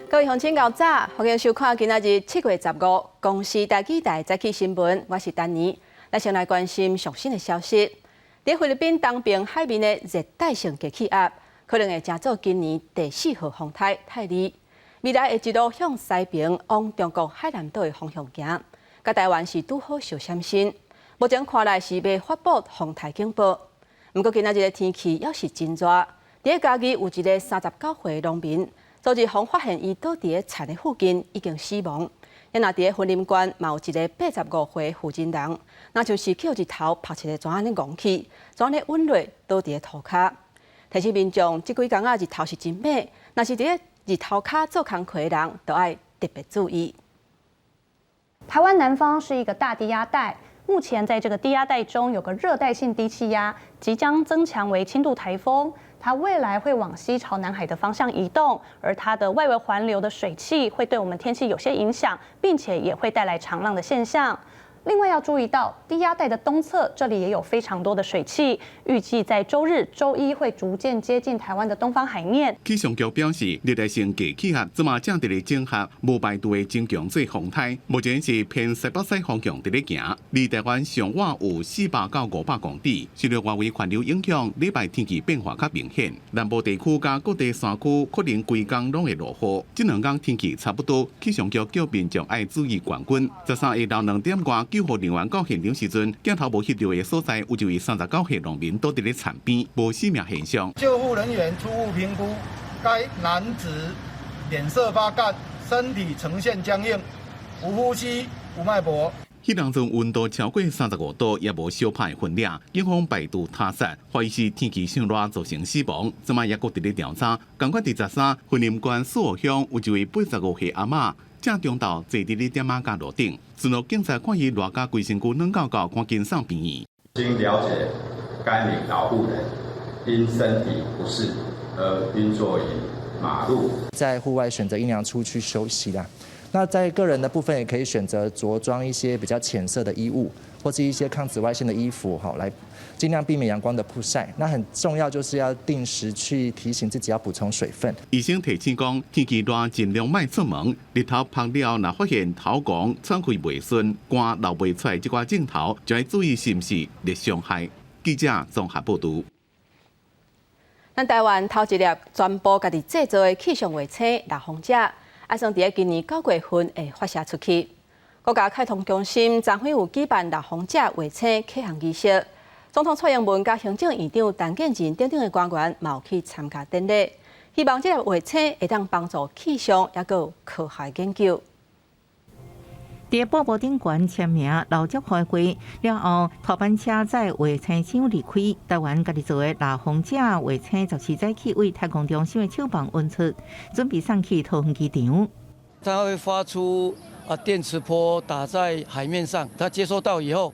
各位鄉親𠢕早，歡迎收看今仔日7月15公視台語台早起新聞，我是丹妮。咱先來關心上新的消息。佇菲律賓東爿海面的熱帶性低氣壓，可能會成做今年第四號風颱泰利，未來會一路向西爿往中國海南島的方向行，佮台灣是拄好相閃身。目前看來是未發布風颱警報。毋過今仔日的天氣猶是真熱，佇嘉義有一个39歲農民，昨日予人發現伊倒佇咧田的附近已經死亡。啊若佇咧雲林縣嘛有一个85歲婦人人，若像是予日頭曝一个怎按呢戇去，怎按呢穩落倒佇咧塗跤。提醒民眾，這幾工仔日頭是真猛，若是佇咧日頭跤做工課的人，都愛特別注意。台灣南方是一個大低壓帶，目前在這個低壓帶中有個熱帶性低氣壓，即將增強為輕度颱風。它未來會往西朝南海的方向移動，而它的外圍環流的水汽會對我們天氣有些影響，並且也會帶來長浪的現象。另外要注意到低壓帶的東側，這裡也有非常多的水汽，預計在週日、週一會逐漸接近台灣的東方海面。氣象局表示，熱帶性低氣壓這馬正佇咧整合，無排除會增強做風颱，目前是偏西北西方向佇咧行，離台灣上晚有400到500公里。受著外圍環流影響，禮拜天氣變化較明顯，南部地區佮各地山區可能規工攏會落雨。這兩工天氣差不多，氣象局叫民眾愛注意降溫。13下晝2點外，救護人員到現場時陣，鏡頭無翕著的所在有一位39歲農民倒佇咧田邊，無生命現象。救護人員初步評估，該男子臉色發乾，身體呈現僵硬，無呼吸，無脈搏。彼當陣溫度超過35度，也無相拍痕跡，警方排除他殺，懷疑是天氣傷熱造成死亡。這馬也閣佇咧調查。仝款佇13，雲林縣蘇澳鄉有一位85歲阿嬤，正中晝坐佇咧店仔佮路頂，巡邏警察看伊熱甲規身軀軟厚厚，趕緊送病院。經了解，該名老婦人因身體不適而暈坐於馬路，在戶外選擇陰涼處去休息啦。那在個人的部分，也可以選擇着裝一些比較淺色的衣物，或是一些抗紫外線的衣服，哈，來盡量避免陽光的曝曬。那很重要就是要定時去提醒自己要補充水分。醫生提醒講，天氣熱盡量莫出門，日頭曝了，若發現頭戇、喘氣袂順、汗流袂出來這寡症頭，就愛注意是毋是熱傷害。記者綜合報導。咱台灣頭一粒全部家己製造的氣象衛星獵風者，打算佇咧今年9月份會發射出去。國家太空中心昨昏有舉辦獵風者衛星啟航儀式，總統蔡英文佮行政院長陳建仁等等的官員嘛有去參加典禮，希望這粒衛星會當幫助氣象抑閣有科學研究。佇布幕頂懸簽名留足開會了後，頭班車載衛星艙離開。台灣家己做的獵風者衛星14早起對太空中心的廠房運出，準備送去桃園機場。它會發出電磁波打在海面上，它接收到以後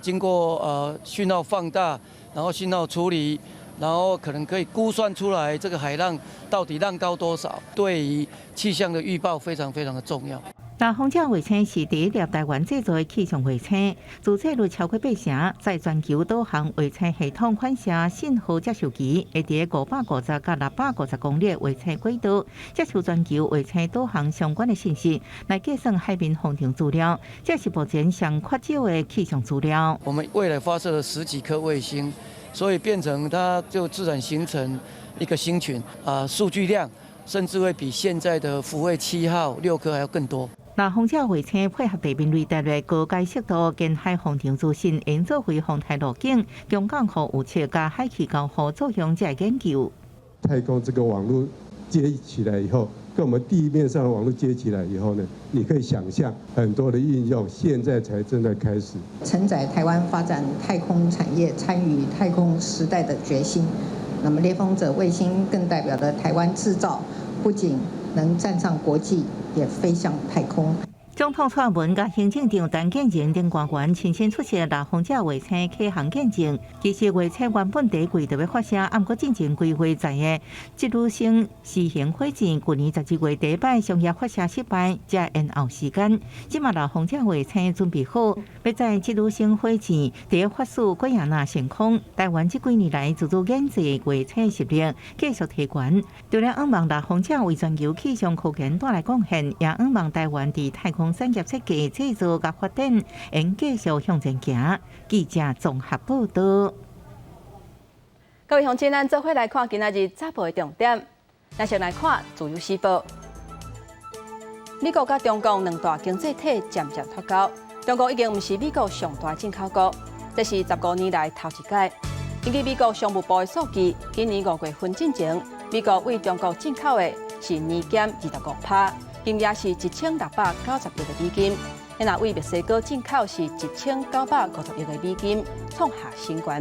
經過訊號放大，然後訊號處理，然後可能可以估算出來這個海浪到底浪高多少，對於氣象的預報非常非常的重要。獵風者衛星是第一粒台灣製造的氣象衛星，自製率超過八成，載全球導航衛星系統反射信號接收機，會佇550到650公里的衛星軌道接收全球衛星導航相關的信息，來計算海面風場資料。這是目前上缺少的氣象資料。我們未來發射了十幾顆衛星，所以變成它就自然形成一個星群啊，數據量甚至會比現在的福衛七號六顆還要更多。獵風者衛星配合地面雷達的高解析度近海風場資訊，用作為風台路徑、強降雨預測佮海氣交互作用這研究。太空這個網路接起來以後，跟我們地面上的網路接起來以後呢，你可以想象很多的應用，現在才正在開始。承載台灣發展太空產業、參與太空時代的決心。那麼獵風者衛星更代表了台灣製造，不僅能站上國際，也飛向太空。總統蔡英文佮行政長陳建仁等官員親身出席獵風者衛星啟航見證。其實衛星原本第一季就欲發射，毋過進前規劃載的織女星四型火箭，舊年12月第一擺商業發射失敗，才延後時間。這馬獵風者衛星準備好，欲載織女星火箭佇法屬圭亞那升空。台灣這幾年來自主研製衛星實力繼續提懸，除了向望獵風者為全球氣象科研帶來貢獻，也向望台灣佇太空產業設計、製造佮發展，會繼續向前行。記者綜合報道。各位鄉親，咱做伙來看今仔日早報的重點。咱先來看《自由時報》。美國佮中國兩大經濟體漸漸脫鈎，中國已經毋是美國上大進口國，這是15年來頭一擺。根據美國商務部的數據，今年5月份進前，美國對中國進口的是年減25%。金額是1690億個美金，若對墨西哥進口是1950億個美金，創下新高。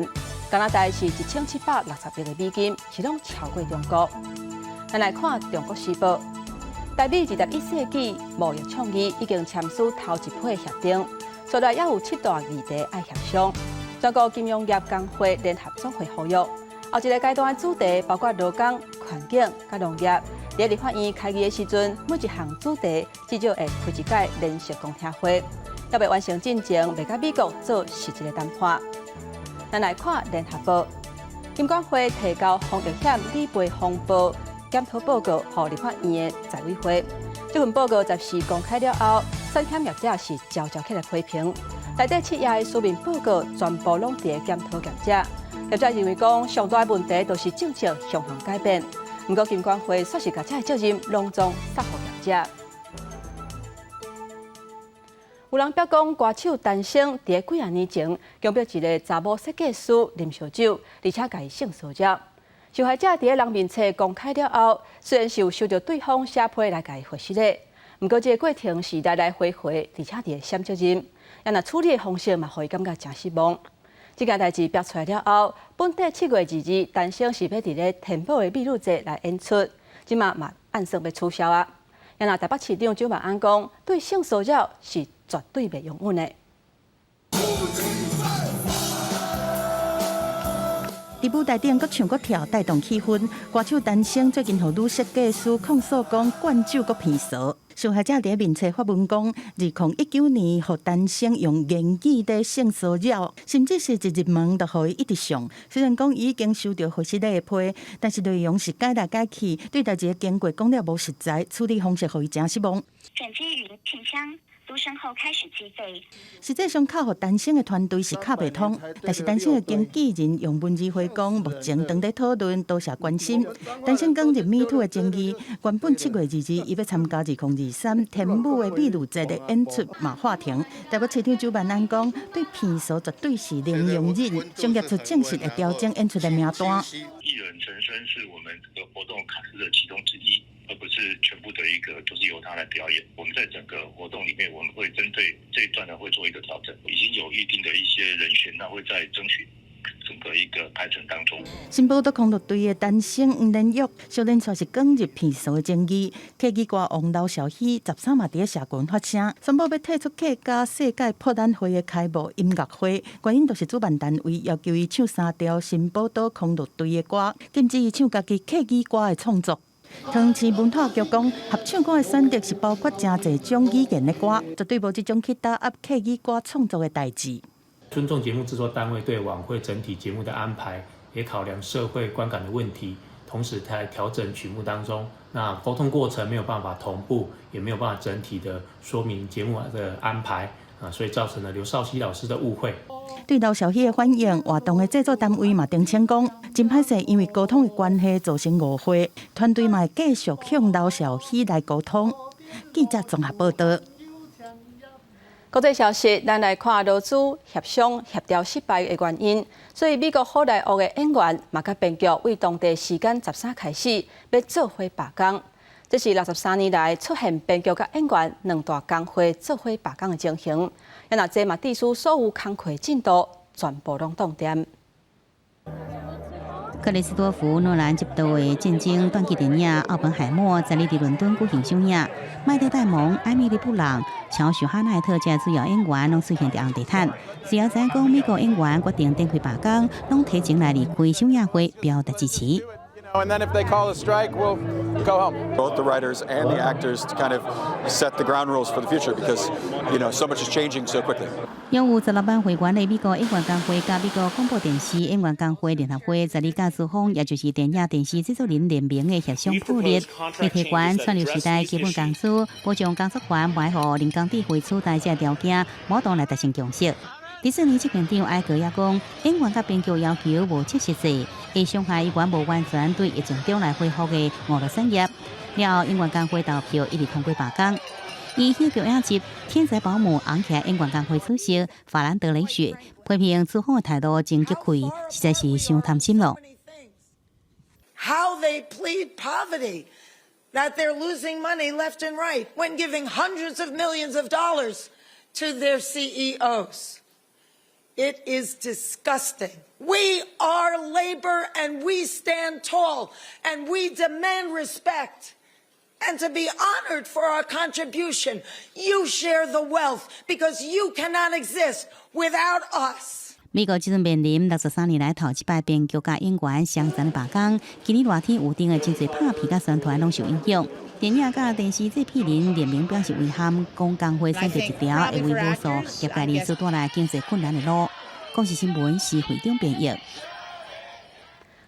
加拿大是1760億個美金，是攏超過中國。咱來看《中國時報》，台美21世紀貿易倡議已經簽署頭一批協定，所來猶有七大議題愛協商。全國金融業公會聯合總會呼籲，後一個階段的主題包括勞工、環境佮農業。佇立法院開議的時陣，每一項主題至少會開一擺聯席公聽會，猶未完成進前，未佮美國做實質的談判。咱來看聯合報，金管會提交防疫險理賠風暴檢討報告，予立法院的財委會。這份報告14公開了後，產險業者是齊齊起來批評，內底7頁的書面報告全部攏佇檢討業者。業者認為講，上大的問題就是政策常常改變。毋過金管會煞是共這个責任攏總捒予業者。有人表講，歌手陳升佇幾仔年前強迫一个查某設計師啉燒酒，而且共伊性騷擾。受害者佇人面冊公開了後，雖然是有收著對方寫批來共伊回信的，毋過這个過程是來來回回，而且佇閃責任，啊若處理的方式嘛，予伊感覺誠失望。這件代誌爆出來了後，本底7月22，陳升是欲佇咧天母的美女節來演出，這馬嘛按算欲取消啊。若台北市長蔣萬安講，對性騷擾是絕對袂容忍的。佇舞台頂閣唱閣跳，帶動氣氛。歌手陳升最近予女設計師控訴講灌酒閣騙嫂。受害者佇面冊發文講，2019年，予陳升用言語咧性騷擾，甚至是一入門就予伊一直上。雖然講伊已經收著回信的批，但是內容是改來改去，對代誌的經過講了無實在，處理方式予伊誠失望。轉接語音信箱。嘟聲後開始計費。實際上，敲予陳升的團隊是敲袂通，但是陳升的經紀人用文字回講，目前正佇討論，多謝關心。陳升捲入 MeToo 的爭議，原本7月22，伊欲參加2023天母的美女節的演出嘛喊停。台北市長蔣萬安講，對騙嫂絕對是零容忍，商業處正式會調整演出的名單。藝人陳升是我們這個活動卡司的其中之一。而不是全部的一個都是由他來表演。我們在整個活動裡面，我們會針對這一段呢，會做一個調整。已經有預定的一些人選，那會在爭取整個一個排程當中。新寶島空樂隊的陳升黃連玉，小連綴是捲入騙嫂的爭議。客語歌王劉少希13嘛佇社群發聲，宣布欲退出客家世界博覽會的開幕音樂會，原因就是主辦單位要求伊唱三條新寶島空樂隊的歌，禁止伊唱家己客語歌的創作。桃園市文化局講，合唱歌的選擇是包括誠濟種語言的歌，絕對無這種去打壓客語歌創作的代誌。尊重節目製作單位對晚會整體節目的安排，也考量社會觀感的問題，同時在調整曲目當中，那溝通過程沒有辦法同步，也沒有辦法整體的說明節目的安排啊，所以造成了劉少希老師的誤會。對劉少希的反應，活動的製作單位嘛澄清講，真歹勢，因為溝通的關係造成誤會，團隊嘛會繼續向劉少希來溝通。記者綜合報道。國際消息，咱來看勞資協商協調失敗的原因。所以美國好萊塢的演員嘛佮編劇對當地時間13開始欲做伙罷工。這是63年來出現編劇佮演員兩大工會做伙罷工的情形。若這嘛致使所有工課進度全部攏凍定。克里斯多弗·諾蘭執導的戰爭傳記電影《奧本海默》十二佇倫敦舉行首映，麥特·戴蒙、艾米麗·布朗、喬許·哈奈特這主要演員攏出現佇紅地毯。隨後知影講，美國演員決定展開罷工，攏提前來離開首映會，表達支持。 And then if they call a strike, we'll go home. Both the writers and the actors to kind of set the ground rules for the future because so much is changing so quickly. 擁有16萬會員的美國演員工會佮美國廣播電視演員工會聯合會，十二佮資方，也就是電影電視製作人聯盟的協商破裂，會提懸串流時代基本工資、保障工作權、袂予人工智慧取代這條件，無當來達成共識。迪士尼執行長艾格也講，演員佮編劇要求無切實際，會傷害猶原無完全對疫情中來恢復的娛樂產業。了後，演員工會投票一致通過罷工。以喜劇影集《天才保姆》紅起來演員工會主席法蘭德雷雪批評資方的態度真激氣，實在是傷貪心咯。 How they plead poverty, that they're losing money left and right when giving hundreds of millions of dollars to their CEOs. It is disgusting. We are labor and we stand tall and we demand respect and to be honored for our contribution. You share the wealth because you cannot exist without us. 美國這陣面臨63年來頭一擺編劇佮演員雙層的罷工，今年熱天有定的真濟拍片佮宣傳攏受影響。電影佮電視製片人聯盟表示遺憾，講工會選擇一條會為無數業界人士帶來經濟困難的路。公視新聞是會長編譯。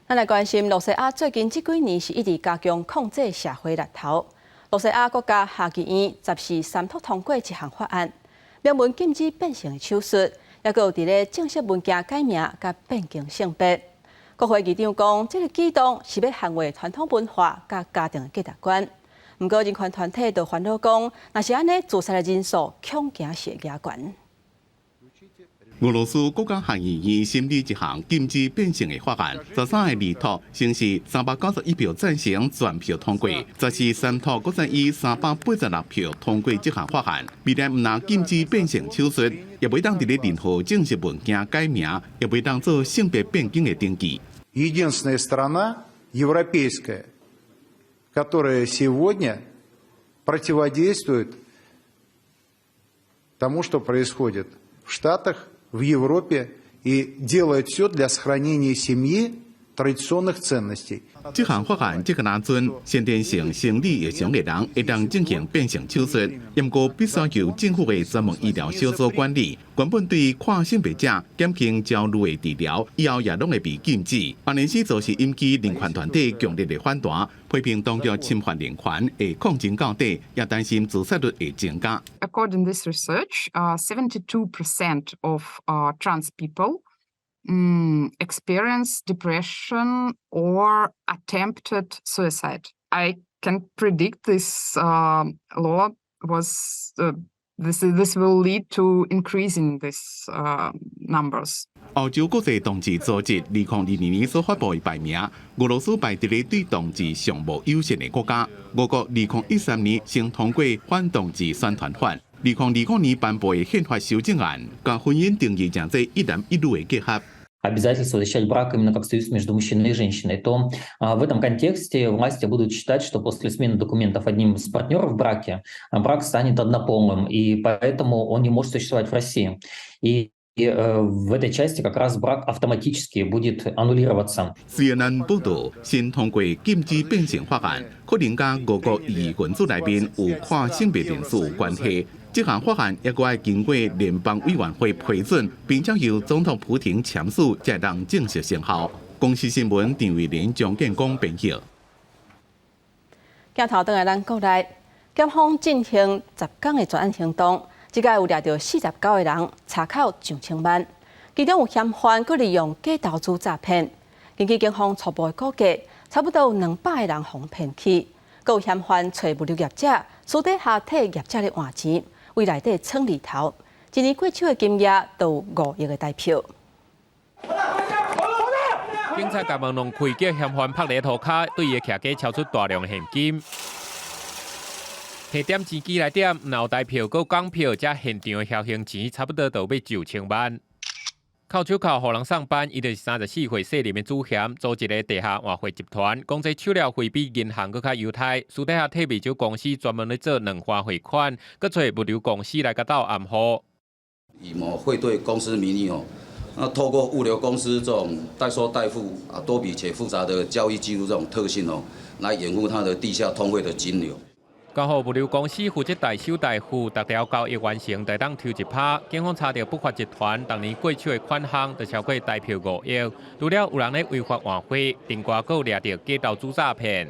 咱來關心，露西亞最近這幾年是一直加強控制社會獵頭。露西亞國家下議院14三讀通過一項法案，明文禁止變性的手術，抑閣有佇咧正式文件改名佮變更性別。國會議長講，這個舉動是欲捍衛傳統文化佮家庭的價值觀。毋過人權團體就煩惱講，若是按呢，自殺的人數恐驚是會加懸。俄羅斯國家下議院審理一項禁止變性的法案，13个二讀，先是391票贊成，全票通過；14三讀，閣再以386票通過這項法案。未來毋但禁止變性手術，也袂當佇咧任何正式文件改名，也袂當做性別變更的登記。 Единственная страна европейская, которая сегодня противодействует тому, что происходит в Штатах, в Европе, и делает все для сохранения семьи, традиционных ценностей. 這項法案這個若準，先天性生理異常的人會當進行變性手術，毋過必須由政府的專門醫療小組管理。原本對跨性別者減輕焦慮的治療，以後也攏會被禁止。按呢做是引起人權團體強烈的反彈，批評當局侵犯人權，會抗爭到底，也擔心自殺率會增加。 According to this research, 72% of trans people experience depression or attempted suicide. I can predict this law was this this will lead to increasing these numbers. 歐洲國際同志組織2022年所發布的排名，俄羅斯排佇咧對同志上無友善的國家。俄國2013年先通過反同志宣傳法，2025年頒布的憲法修正案，將婚姻定義成做一男一女的結合。 Обязательство защищать брак именно как союз между мужчиной и женщиной, то в этом контексте власти будут считать, что после смены документов одним из партнеров в браке брак станет однополым, и поэтому он не может существовать в России. И в этой части как раз брак автоматически будет аннулироваться. CNN 報導，新通過禁止變性法案，可能佮俄國異議分子內面有跨性別人士有關係。這項法案也閣愛經過聯邦委員會批准，並且由總統普廷簽署，才能正式生效。公視新聞張偉林、張建光編譯。鏡頭轉來咱國內，檢方進行10工的專案行動，這擺有掠著49個人，查扣上千萬，其中有嫌犯閣利用假投資詐騙。根據警方初步的估計，差不多有200個人予騙去，閣有嫌犯揣物流業者，私底下替業者咧換錢，為內底藏利頭。一年過手的金額都有5億的台票。警察共門弄開，叫嫌犯拍佇塗跤，對伊的徛家抄出大量現金。提點錢機來點，若有台票、閣港票，遮現場的僥倖錢，差不多都欲上千萬。銬手銬予人上班，伊就是34歲姓林的主嫌，組織個地下換匯集團，講這手料費比銀行閣較優待，私底下替美洲公司專門咧做兩花匯款，閣揣物流公司來共鬥暗號。以某匯兌公司名義哦，那透過物流公司這種代收代付啊多筆且複雜的交易記錄這種特性哦，來掩護它的地下通匯的金流。交予物流公司負責代收代付，逐條交易完成，就當抽一趴。警方查著不法集團逐年過手的款項，就超過台票5億。除了有人咧違法換匯，另外閣有掠著假投資詐騙。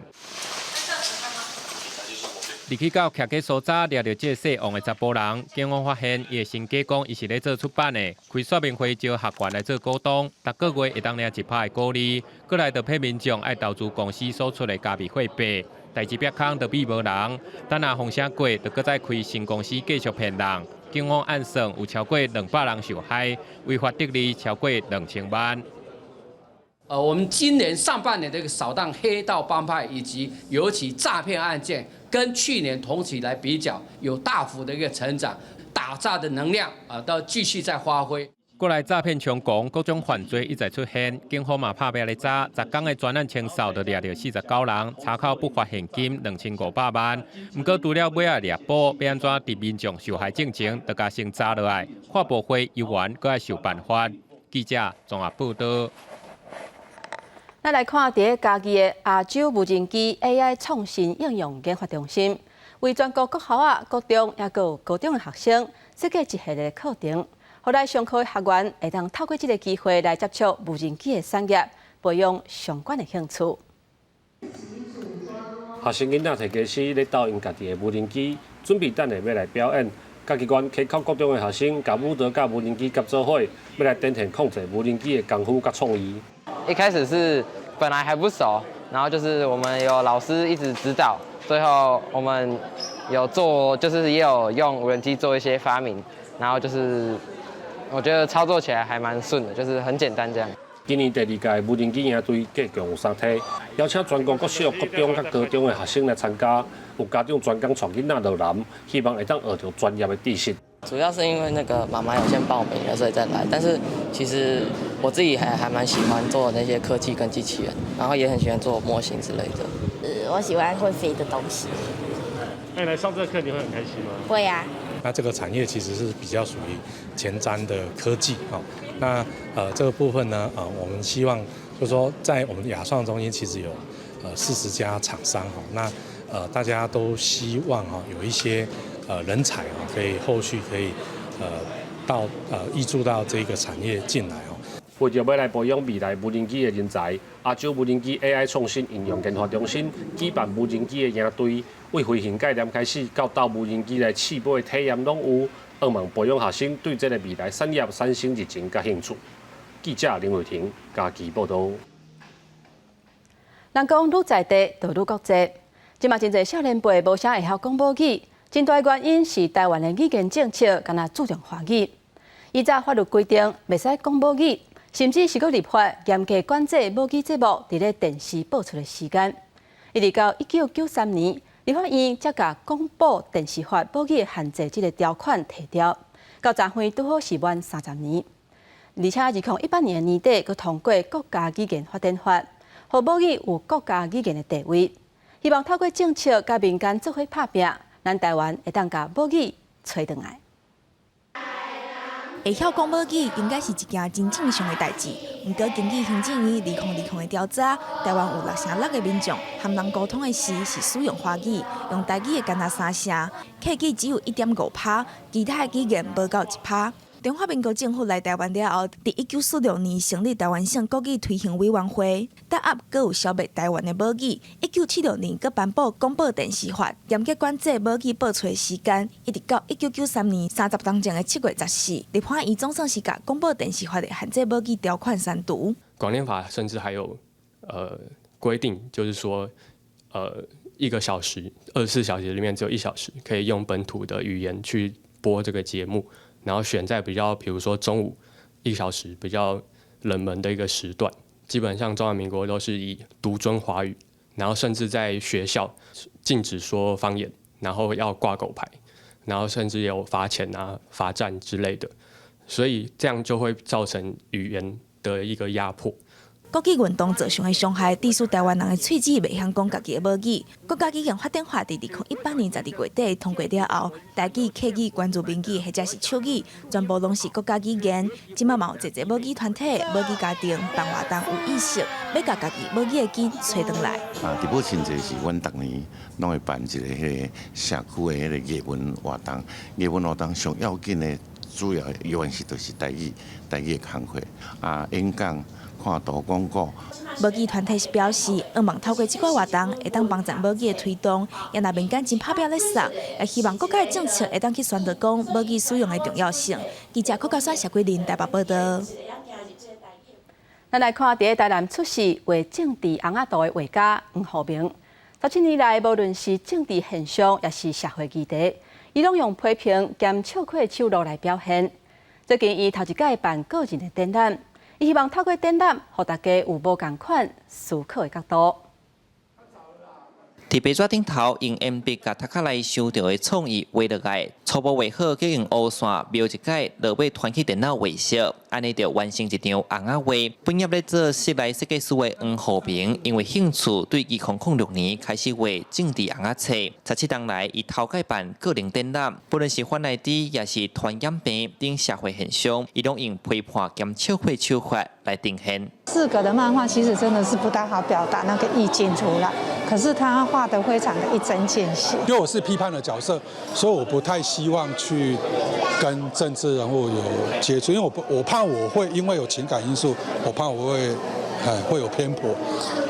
入去到徛家所在，掠著這個姓王的查埔人，警方發現伊的身家講伊是咧做出版的，開說明會招學員來做股東，逐個月會當領一趴的股利，過來就騙民眾愛投資公司所出的加密貨幣。代誌煏空就變無人，等下風聲過，就閣再開新公司繼續騙人。警方按算有超過200人受害，違法得利超過2000萬。我們今年上半年的一個掃蕩黑道幫派以及尤其詐騙案件，跟去年同期來比較，有大幅的一個成長，打詐的能量啊，都繼續在發揮。過來詐騙猖狂，各種犯罪一再出現，警方嘛拍拚咧查，10工的專案清掃就掠著49人，查扣不法現金2500萬。毋過除了尾仔掠捕，欲按怎佇民眾受害進前，就共先查落來，看無會猶原閣愛受辦法。記者綜合報道。咱來看佇咧嘉義的亞洲無人機 AI 創新應用研發中心，為全國國校仔、國中抑閣有高中的學生設計一系列課程，予來上課的學員會當透過這個機會來接觸無人機的產業，培養相關的興趣。學生囡仔提家私咧鬥𪜶家己的無人機，準備等下欲來表演。嘉義縣溪口國中的學生共舞蹈佮無人機結做伙，欲來展現控制無人機的功夫佮創意。一開始是本來還不熟，然後就是我們有老師一直指導，最後我們有做，就是也有用無人機做一些發明，然後就是我覺得操作起來還蠻順的，就是很簡單這樣。今年第二屆無人機營隊計共有三梯，邀請全國國小、國中佮高中的學生來參加，有家長專工帶囡仔落南，希望會當學著專業的知識。主要是因為那個媽媽有先報名了，所以再來。但是其實我自己還蠻喜歡做那些科技跟機器人，然後也很喜歡做模型之類的。我喜歡會飛的東西。那你來上這個課你會很開心嗎？會啊。那這個產業其實是比較屬於前瞻的科技哈。那這個部分呢，我們希望就是說，在我們亞創中心其實有40家廠商哈。那大家都希望哈有一些人才啊，可以後續可以到挹注到這個產業進來哦。為著欲來培養未來無人機的人才，亞洲無人機 AI 創新應用研發中心舉辦無人機的營隊，為飛行概念開始到鬥無人機來試飛的體驗攏有，向望培養學生對這個未來產業產生熱情佮興趣。記者林慧婷嘉義報導。人講愈在地，就愈國際。這馬真濟少年輩無啥會曉講母語，真大原因是台灣的語言政策敢若注重華語。以早法律規定袂使講母語，甚至是閣立法嚴格管制母語節目佇咧電視播出的時間。一直到1993年，立法院才共廣播電視法母語限制這个條款提掉，到昨昏拄好是滿30年。而且2018年的年底，閣通過國家語言發展法，予母語有國家語言的地位。希望透過政策佮民間做伙拍拚，咱台灣會當共母語揣轉來。會曉講母語應該是一件真正常的代誌。毋過根據行政院2020的調查，台灣有6成6的民眾和人溝通的時是使用華語，用台語的干焦3成，客語只有1.5趴，其他的語言無夠1趴。中華民國政府來台灣了後，佇1946年成立台灣省國語推行委員會，打壓閣有消滅台灣的母語。1976年閣頒布廣播電視法，嚴格管制母語播出的時間，一直到1993年30冬前的7月14，立法院總算是共廣播電視法的限制母語條款刪除。廣電法甚至還有規定，就是說一個小時24小時裡面只有1小時可以用本土的語言去播這個節目。然後選在比較，比如說中午1小時比較冷門的一個時段，基本上中華民國都是以獨尊華語，然後甚至在學校禁止說方言，然後要掛狗牌，然後甚至有罰錢啊、罰站之類的。所以這樣就會造成語言的一個壓迫。國語運動造成的傷害，致使台灣人的喙齒袂曉講家己的母語。國家語言發展法佇2018年12月底通過了後，台語、客語、原住民語或者是手語，全部攏是國家語言。這馬嘛有濟濟母語團體、母語家庭辦活動，有意識欲共家己母語的根揣轉來。啊，佇寶真濟是阮逐年攏會辦一个彼个社區的彼个藝文活動，藝文活動上要緊的主要的原是就是台語，台語的工課啊，演講。看圖廣告。母語團體是表示，希望透過這個活動，會當幫助母語的推動。也若民間真拍拚咧捒，也希望國家的政策會當去宣導講母語使用的重要性。記者柯家山、謝桂林台北報導。咱來看，佇咧台南出世畫政治尪仔圖的畫家黃浩明，17年來，無論是政治現象，抑是社會議題，伊攏用批評兼笑詼手路來表現。最近，伊頭一擺辦個人的展覽。伊希望透過展覽，予大家有無仝款思考的角度。佇白紙頂頭用鉛筆共塗殼內想著的創意畫落來，初步畫好，閣用烏線描一改，落尾傳去電腦畫色，按呢就完成一張尪仔畫。本業咧做室內設計師的黃浩明，因為興趣對2006年開始畫政治尪仔冊。17冬來，伊頭擺辦個人展覽，不論是反艾滋，抑是傳染病等社會現象，伊攏用批判兼笑詼手法來呈現。四格的漫畫其實真的是不大好表達那個意境出來，可是他畫得非常的一針見血。因為我是批判的角色，所以我不太希望去跟政治人物有接觸，因為我不我怕我會因為有情感因素，我怕我會會有偏頗，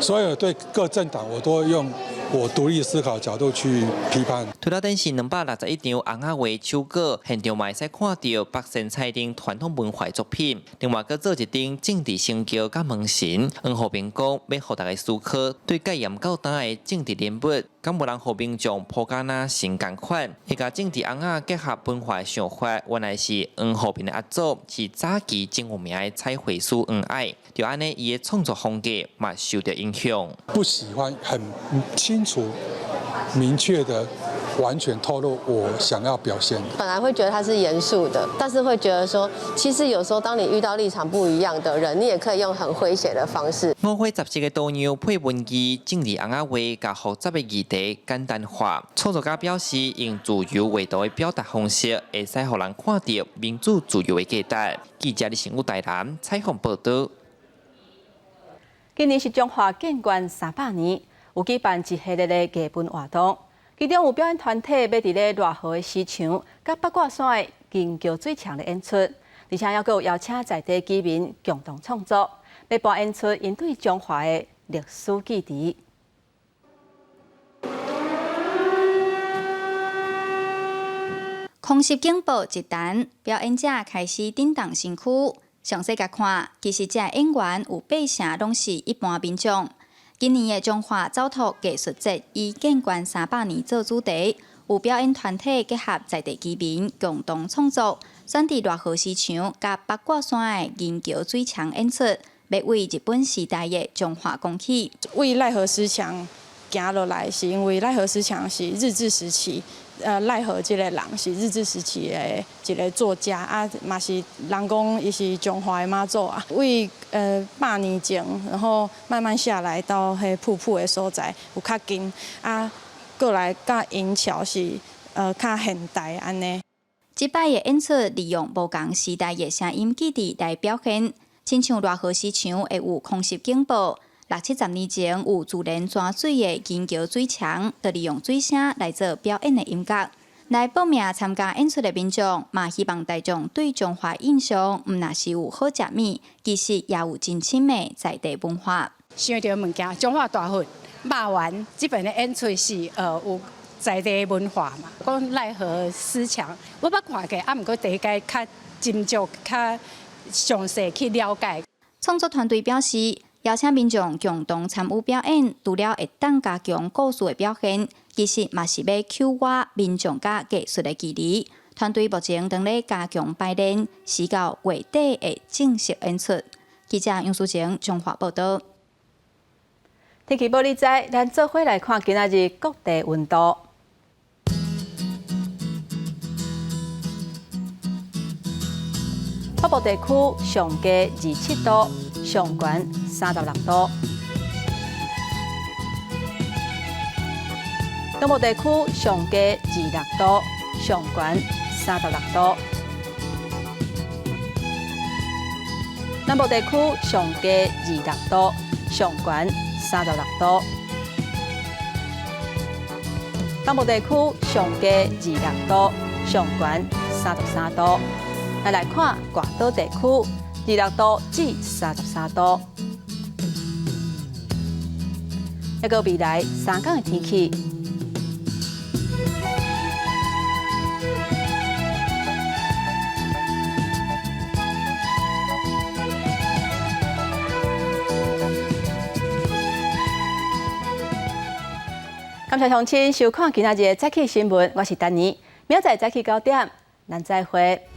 所以對各政黨我都會用我獨立思考角度去批判。除了展示261張尪仔畫手稿，現場嘛會使看著八仙菜等傳統文化作品。另外，閣做一頂政治神轎佮門神。黃浩明講，欲予大家思考，對戒嚴到今的政治人物，敢無人予民眾抱甲若神仝款？伊共政治尪仔結合文化的想法，原來是黃浩明的阿祖，是早期真有名的彩繪師黃愛。就按呢，伊的創作風格嘛受著影響。不喜歡很清楚、明確的完全透露我想要表現。本來會覺得他是嚴肅的，但是會覺得說，其實有時候當你遇到立場不一樣的人，你也可以用很詼諧的方式。五花雜色的圖樣配文字，政治尪仔畫，共複雜的議題簡單化。創作家表示，用自由畫圖的表達方式，會使予人看著民主自由的價值。記者李成武台南採訪報導。今年是彰化建縣300年，有舉辦一系列的藝文活動，其中有表演團體欲佇咧賴和的獅牆佮八卦山的銀橋水牆咧演出，而且猶閣有邀請在地居民共同創作，欲搬演出𪜶對彰化的歷史記憶。空襲警報一彈，表演者開始震動身軀。詳細共看，其實這演員有八成攏是一般民眾。今年的彰化走讀藝術節以建縣300年做主題，有表演團體結合在地居民共同創作，選佇賴和獅牆佮八卦山的銀橋水牆演出，欲為日本時代的彰化講起。為賴和獅牆行落來，是因為賴和獅牆是日治時期。賴和這個人是日治時期的一個作家啊，嘛是人講伊是彰化的媽祖啊。為100年前，然後慢慢下來到彼瀑布的所在有較近啊，過來佮銀橋是較現代按呢。這擺的演出利用無仝時代的聲音記憶來表現，親像賴和獅牆會有空襲警報。六七十年前有自然泉水的銀橋水牆，就利用水聲來做表演的音樂。來報名參加演出的民眾，嘛希望大眾對彰化印象，毋若是有好食物，其實也有真深的在地文化。想著物件，彰化大佛、肉圓，這擺的演出是有在地文化嘛。講賴和獅牆，我捌看過，啊，毋過第一擺較斟酌、較詳細去了解。創作團隊表示，邀請民眾共同參與表演，除了會當加強故事的表現，其實嘛是欲扣倚民眾佮藝術的距離。團隊目前正咧加強排練，時到月底會正式演出。記者楊淑晴彰化報導。天氣報你知，咱做伙來看今仔日各地溫度。北部地區上低27度，上懸36度。東部地區上低26度，上懸36度。南部地區上低26度，上懸36度。東部地區上低26度，上懸33度。咱來看外島地區，26度至33度。抑閣未來3工的天氣。感謝鄉親收看今仔日的早起新聞，我是丹妮，明仔載早起9點，咱再會。